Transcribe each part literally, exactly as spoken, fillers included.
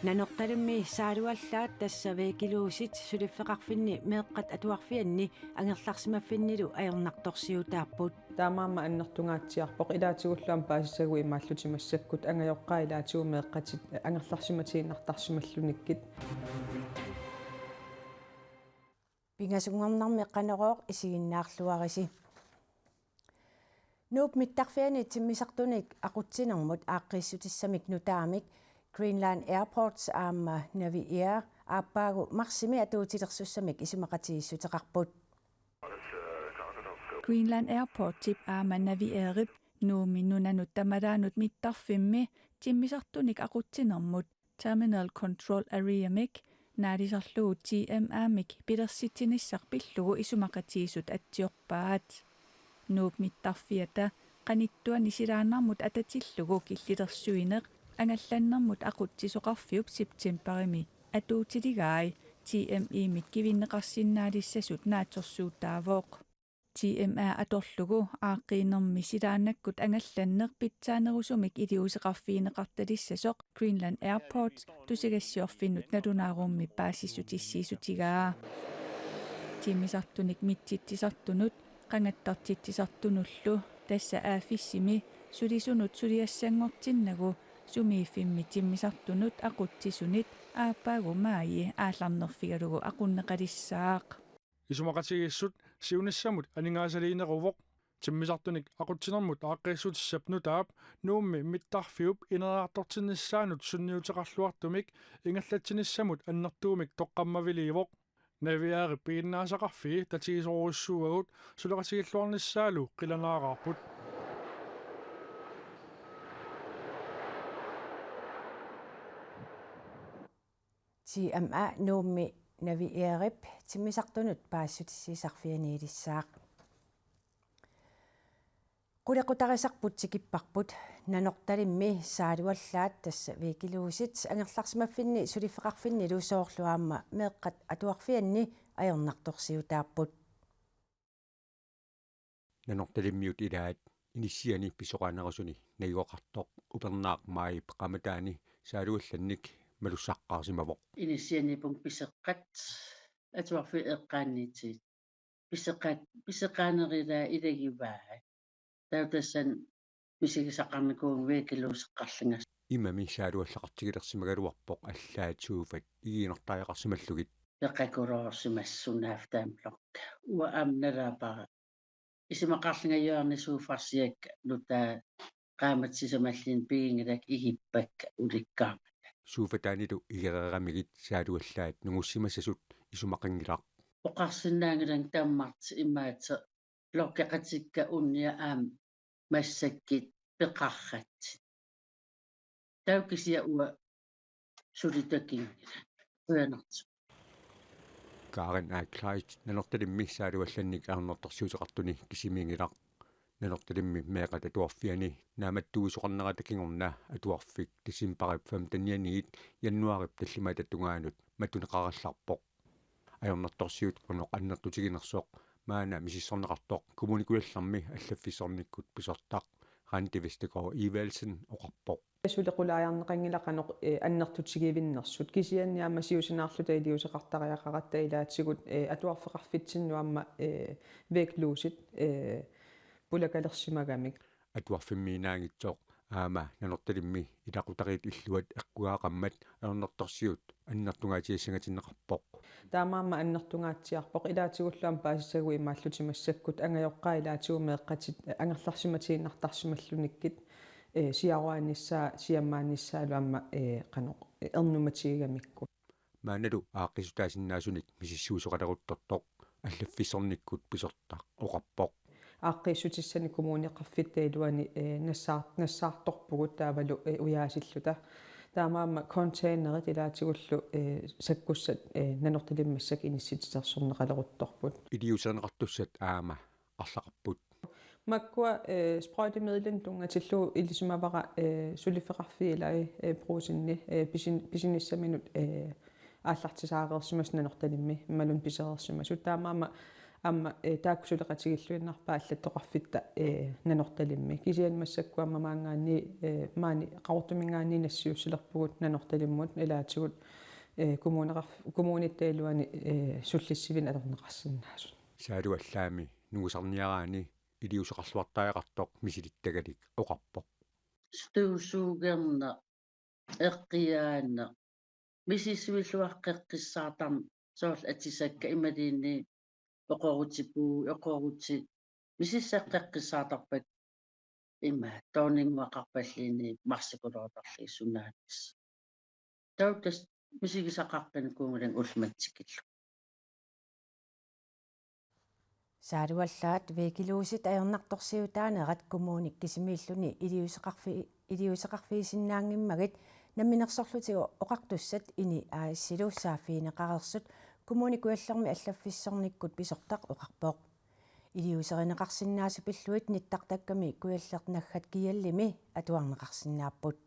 Nanortalimmi saaluallaat tassa Væggeluset suliffeqarfinni meeqqat atuarfianni angerlarsimaffinnilu ajornartorsiutaapput. Taamaammat annertungaatsiarpoq, ilaatigullu aamma paasissaguit imaallutik massakkut angajoqqaat ilaatigut meeqqatit angerlarsimatiinnartarsimallunikkit. Pingasunngornermi Qanorooq isiginnaarluarisi. Nuup mittarfiani timmisartunik aqutsinermut aaqqiissutissamik nutaamik Greenland Airports aamma Naviair aappaagu marsimi atuutilersussamik isumaqatigiissuteqarput. Greenland Airportip aamma Naviairip Nuummi nunanut tamalaanut mittarfimmi timmisartunik aqutsinermut Terminal Control Areamik naalisarlugu T M A-mik pilersitsinissaq pillugu isumaqatigiissut atsiorpaat. Nuup mittarfiata qanittuani silaannarmut atatillugu killilersuineq angallannermut aqutsisoqarfiup septembarimi atuutiligai T M I-mit kivinneqarsinnaalissasut naatsorsuutaavoq. T M A atorlugu aaqqiinermi silaannakkut angallanneq pitsaanerusumik iliuuseqarfigineqartalissasoq Greenland Airports tusagassiorfinnut nalunaarummi paasissutissiissutigaa. Timmisartunik mitsitsisartunut qangattartitsisartunullu, tassa Aafissimi sulisunut suliassanngortinnagu sumiiffimmi timmisartunut aqutsisunit aappaagu maaji aallarnerfigalugu aqunneqalissaaq. Isumaqatigiissut siunissamut aningaasaliineruvoq. Timmisartunik aqutsinermut aaqqiissutissap nutaap Nuummi mittarfiup ineriartortinnissaanut sunniuteqarluartumik ingerlatsinissamut annertuumik toqqammaviliivoq. Naviairip piginnaasaqarfii tatigisorujussuuagut suleqatigilluarnissaalu qilanaaraarput. T M A Nuummi Naviairip timmisartunut paasissutissiisarfianiilissaaq. Qulequtarisarput tikipparput. Nanortalimmi saaluallaat tassa Væggeluset angerlarsimaffinni suliffeqarfinnilu soorlu aamma meeqqat atuarfianni ajornartorsiutaapput. Nanortalimmiut ilaat inissiani pisoqaanerusuni najugaqartoq upernaaq maajip qamataani saaluallannik malussaqqaarsimavoq. Inissianiippunga piseqqat atuarfiit eqqaaniittut. Piseqqat, piseqqaanerit ilaat ilagivaat. Taava tassani misigisaqarnikuuvunga Væggeluseqarlunga. Imami saaluallaqartigilersimagaluarpoq allaat sofat igiinnartariaqarsimallugit. Peqakuloorsimassunaaf taamlorta. Uanga aamma nalaapara. Isumaqarlunga hjørnesofarsiakka nutaat qaammat sisamallin piginngilakka igippakka ulikkaarmata. Sofataanilu igereeramigit saaluallaat nungussimassasut isumaqanngilaq. Oqarsinnaanngilanga tammartoq imaattoq lokkeqatikka unnia aamma massakkut peqarratsigit. Taava kisianni uanga suli takunngilanga. Qujanartoq. Karen A. Kleist Nanortalimmi saaluallannik ajornartorsiuteqartuni kisimiinngilaq. Nanortalimmi meeqqat atuarfianni naammattuisoqarnerata kingorna atuarfik decembarip femtenianiit januaarip tallimaata tungaanut matuneqarallarpoq. Ajornartorsiut qanoq annertutiginersoq maanna misissorneqartoq Kommune Kujallermi allaffissornikkut pisortaq Randi Vestergaard Evaldsen oqarpoq. Suli qulaajarneqanngilaq qanoq, eh, annertutigivinnersut. Kisianni aamma siusinaarluta iliuuseqartariaqaratta ilaatigut, eh, atuarfeqarfitsinnut aamma, eh, Væggeluset, eh, pulakalersimagamik. Atuarfimmiinnaanngitsoq aamma Nanortalimmi ilaqutariit illuat eqqugaaqaat ajornartorsiut annertungaatigissangatinneqarpoq. Taamaammat annertungaatsiarpoq, ilaatigullu aamma paasissaguit imaallutik massakkut angajoqqaat ilaatigut meeqqatit angerlarsimatiinnartarsimallunikkit, eh, siaruaanissaa, siammaanissaalu aamma, eh, qanoq, eh, ernummatigigamikku. Maannalu aaqqissutaasinnaasunik misissuisoqaleruttortoq allaffissornikkut pisortaq oqarpoq. Aaqqiissutissanik kommuneqarfitta iluani, eh, nassaar-, nassaartorpugut taavalu, eh, ujaasilluta. Taamaammat containerit ilaatigullu, eh, sakkussat, eh, Nanortalimmi massakkut inissitsitersorneqaleruttorput. Iliuuserineqartussat aamma arlaqarput. Makkua, eh, sprøjtemidlini tunngatillugu ilisimavara, eh, suliffeqarfiit ilai, eh, brugsenit, eh, pisin-, pisinissaminut, eh, aallartisaareersimasut Nanortalimmi, imaluunniit pisereersimasut. Taamaammat Aamma, eh, taakku suleqatigilluinnarpaat allattoqarfitta, eh, Nanortalimmi. Kisianni massakkut aamma maanngaanniit, eh, maani Qaqortuminngaanniit nassiussilerpugut Nanortalimmut ilaatigut, eh, kommuneqarf-, kommunitta iluani, eh, sullissivinik atorneqarsinnaasut. Saalu allaammi nungusarniaraanni iliuuseqarluartariaqartoq misilittagalik oqarpoq. Støvsugerneq, eqqiaaneq, misissuilluaqqeqqissaartarneq, soorlu atisakkat imaluunniit oqorutipuu-, oqorutit, misisseqqeqqissaartarpakka ima, toorninnguaqarpalluunniit marsikuluartarlugit sunaanissaq. Taava tassa misigisaqarput kuugulang ullumanna tikillugu. Saalu allaat væggeluset ajornartorsiutaanerat kommunip kisimiilluni iliuuseqarfi-, iliuuseqarfigisinnaanngimmagit Namminersorlutik Oqartussat, INI A/S-ilu saaffigineqareersut Kommune Kujallermi allaffissornikkut pisortaq oqarpoq. Iliuuserineqarsinnaasut pillugit nittartakkami Kujalleq Naggat Kiallimi atuarneqarsinnaapput.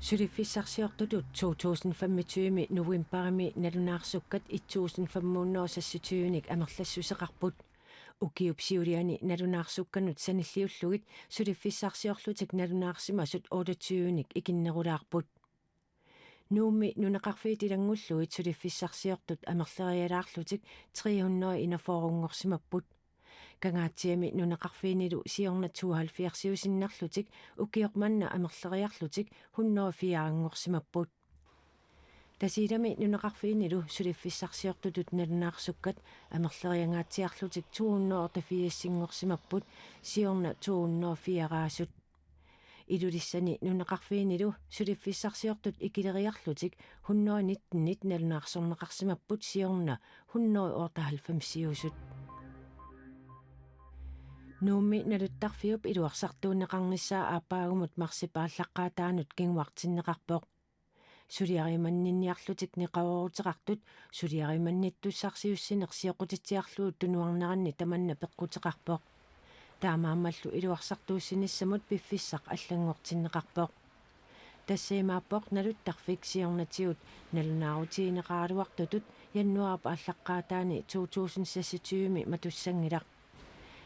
Suliffissarsiortutut to tusind femogtyve novembarimi nalunaarsukkat et tusind fem hundrede og seksogtyve-nik amerlassuseqarput. Ukiup siuliani nalunaarsukkanut sanilliullugit suliffissarsiorlutik nalunaarsimasut otteogtyve-nik ikinnerulaarput. Nuummi nunaqarfiit ilanngullugit suliffissarsiortut amerlerialaarlutik tre hundrede enogfyrre-nngorsimapput. Kangaatsiami nunaqarfiinilu siorna tooghalvfjerds-iusinnerlutik ukioq manna amerleriarlutik hundrede og fire-nngorsimapput. Tasiilami nunaqarfiinilu suliffissarsiortutut nalunaarsukkat amerleriangaatsiarlutik to hundrede og otteogfirs-inngorsimapput siorna to hundrede og fire-asut. Ilulissani nunaqarfiinilu suliffissarsiortut ikileriarlutik hundrede og nitten-it nalunaarsorneqarsimapput siorna hundrede og otteoghalvfems-iusut. Nuummi naluttarfiup iluarsartuunneqarnissaa aappaagumut marsip aallaqqaataanut kinguartinneqarpoq. Suliarimanninniarlutik neqerooruteqartut suliarimannittussarsiussineq sioqqutitsiarlugu tunuarneranni tamanna peqquteqarpoq. Taamaammallu iluarsartuussinissamut piffissaq allanngortinneqarpoq. Tassa imaappoq naluttarfik siornatigut nalunaarutigineqaraluartutut januaarip aallaqqaataani to tusind seksogtyve-mi matussanngilaq.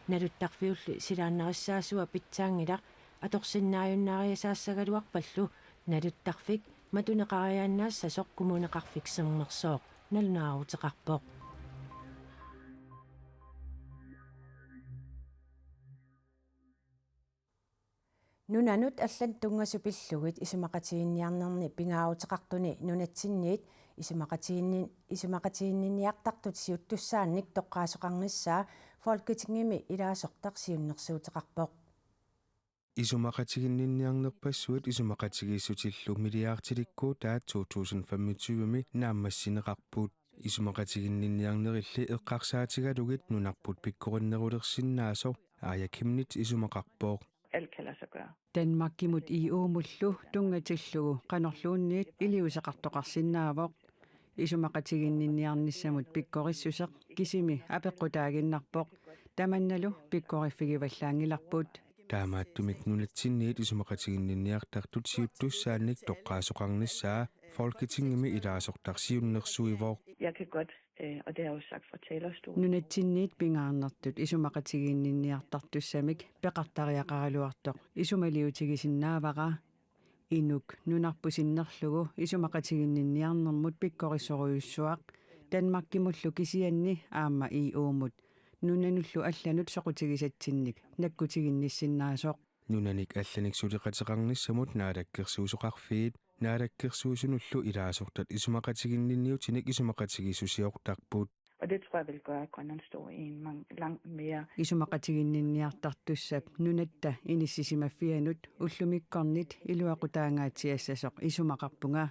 Naluttarfiulli silaannarissaasua pitsaanngilaq atorsinnaajunnaariasaassagaluarpallu naluttarfik matuneqariaannaassasoq Kommuneqarfik Sermersooq nalunaaruteqarpoq. Nunanut allanut tunngasut pillugit isumaqatiginninniarnerni pingaaruteqartuni nunatsinniit isumaqatiginnin-, isumaqatiginninniartartut siuttussaannik toqqaasoqarnissaa Folketingimi ilaasortaq siunnersuuteqarpoq. Isumaqatiginninniarnerpassuit isumaqatigiissutillu milliardilikkuutaat to tusind femogtyve-mi naammassineqarput. Isumaqatiginninniarnerilli eqqarsaatigalugit nunarput pikkorinnerulersinnaasoq Aaja Chemnitz isumaqarpoq. Alt kan lade sig gøre. Danmarkimut E U-mullu tunngatillugu qanorluunniit iliuuseqartoqarsinnaavoq. Isumaqatiginninniarnissamut pikkorissuseq kisimi apeqqutaaginnarpoq. Tamannalu pikkoriffigivallaanngilarput. Taamaattumik nunatsinniit isumaqatiginninniartartut siuttussaannik toqqaasoqarnissaa Folketingimi ilaasortaq siunnersuivoq. Jeg kan godt, øh, og det har jeg jo sagt fra talerstolen. Nunatsinniit pingaarnertut isumaqatiginninniartartussamik peqartariaqaraluartoq isumaliutigisinnaavara. Inuk nunarput sinnerlugu isumaqatiginninniarnermut pikkorissorujussuaq Danmarkimullu kisianni aamma E U-mut nunanullu allanut soqutigisatsinnik nakkutiginnissinnaasoq. Nunanik allanik suleqateqarnissamut naalakkersuisoqarfiit naalakkersuisunullu ilaasortat isumaqatiginninniutinik isumaqatigiissusiortarput. Og det tror jeg vil gøre, at Grønland står i en mang-, langt mere. Isumaqatiginninniartartussap nunatta inissisimaffianut ullumikkornit iluaqutaangaatsiassasoq isumaqarpunga.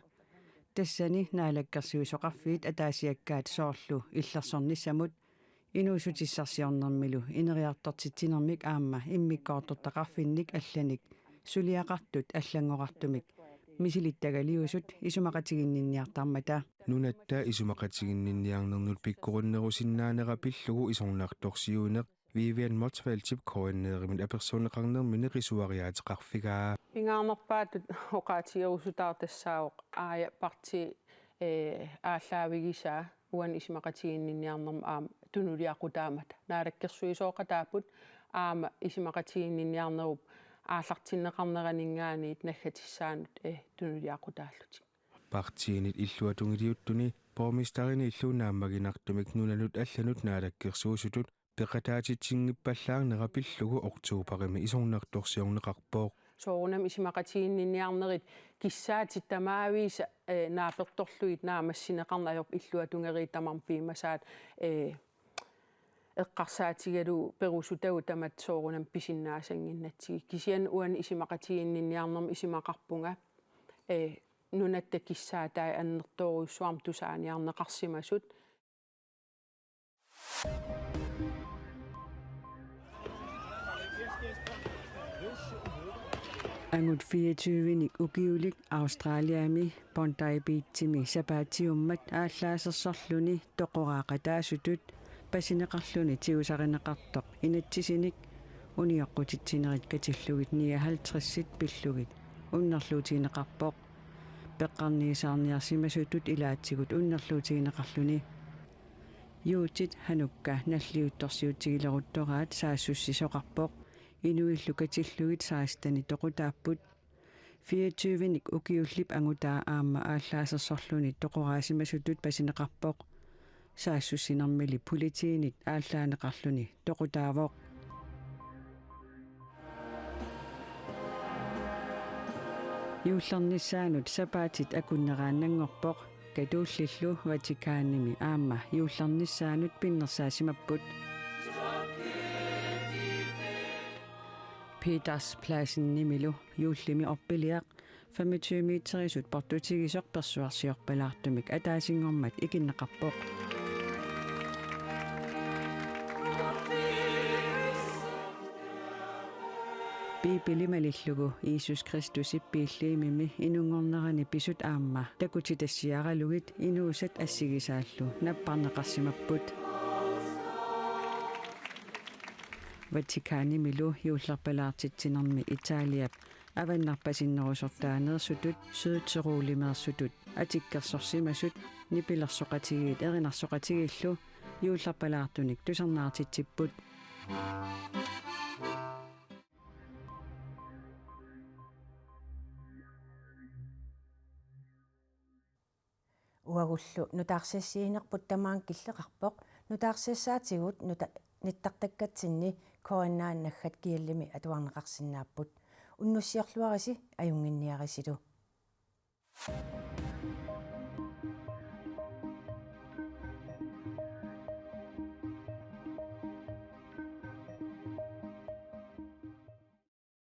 Tassani naalakkersuisoqarfiit ataasiakkaat soorlu illersornissamut inuussutissarsiornermilu ineriartortitsinermik aamma immikkoortortaqarfinnik allanik suliaqartut allanngorartumik misilittagaliusut isumaqatiginninniartarmata. Nunatta isumaqatiginninniarnernut pikkorinnerusinnaanera pillugu isornartorsiuineq Vivian Motzfeldtip K N R-imit apersorneqarnermini qisuariaateqarfigaa. Pingaarnerpaatut oqaatigerusutaartoq tassaavoq Aaja partii ee, aallaavigisaa uani isumaqatiginninniarnermi aamma tunuliaqutaammata. Naalakkersuisooqataapput aamma isumaqatiginninniarnerup aallartinneqarneraninngaanniit naggatissaanut, ee, tunuliaqutaallutik. Partiinit illuatungiliuttuni borgmesterini illuunnaammaginartumik nunanut allanut naalakkersuisutut peqataatitsinngippallaarnera pillugu oktoberimi isornartorsiorneqarpoq. Soorunami isumaqatiginninniarnerit kissaatit tamaavisa, ee, naapertorlugit naammassineqarneq ajorpoq illuatungeriit tamarmik piumasaat, ee, eqqarsaatigalugu perusutagut tamatta soorunami pisinnaasannginnatsigit. Kisianni uani isumaqatiginninniarnermi isumaqarpunga, ee, nunatta kissaatai annertoorujussuarmik tusaaniarneqarsimasut. Angut fireogtyvenik ukiulik Australiami Bondi Beachimi sapaatiummat aallaasersorluni toqoraaqataasutut pasineqarluni tigusarineqartoq inatsisinik unioqqutitsinerit katillugit nioghalvtredsit pillugit unnerluutigineqarpoq. Peqqarniisaarniarsimasutut ilaatigut unnerluutigineqarluni. Juutit Hanukkah nalliuttorsiutigileruttoraat saassussisoqarpoq. Inuillu katillugit sekstenit toqutaapput. Fireogtyvenik ukiullip angutaa aamma aallaasersorluni toqoraasimasutut pasineqarpoq. Saassussinermili politiinit aallaaneqarluni toqutaavoq. Juullernissaanut sapaatit akunneraannanngorpoq, katuullillu Vatikanimi aamma juullernissaanut pinnersaasimapput. Peterspladsenimilu juullimi orpiliaq femogtyve meterisut portutigisoq persuarsiorpalaartumik ataasinngormat ikinneqarpoq. Biibili malillugu Jiisus Kristusip Betlehemimi inunngornerani pisut aamma takutitassiaralugit inuusat assigisaallu napparneqarsimapput. Vatikanimilu juullerpalaartitsinermi Italiap avannarpasinnerusortaaneersutut Sydtirolemeersutut atikkersorsimasut nipilersoqatigiit erinarsoqatigiillu juullerpalaartunik tusarnaartitsipput. Uagullu nutaarsiassiinerput tamaanga killeqarpoq, nutaarsiassaatigut nuta-, nittartakkatsinni K N A-mi naggat G L-imi atuarneqarsinnaapput. Unnussiorluarisi ajunnginniarisilu.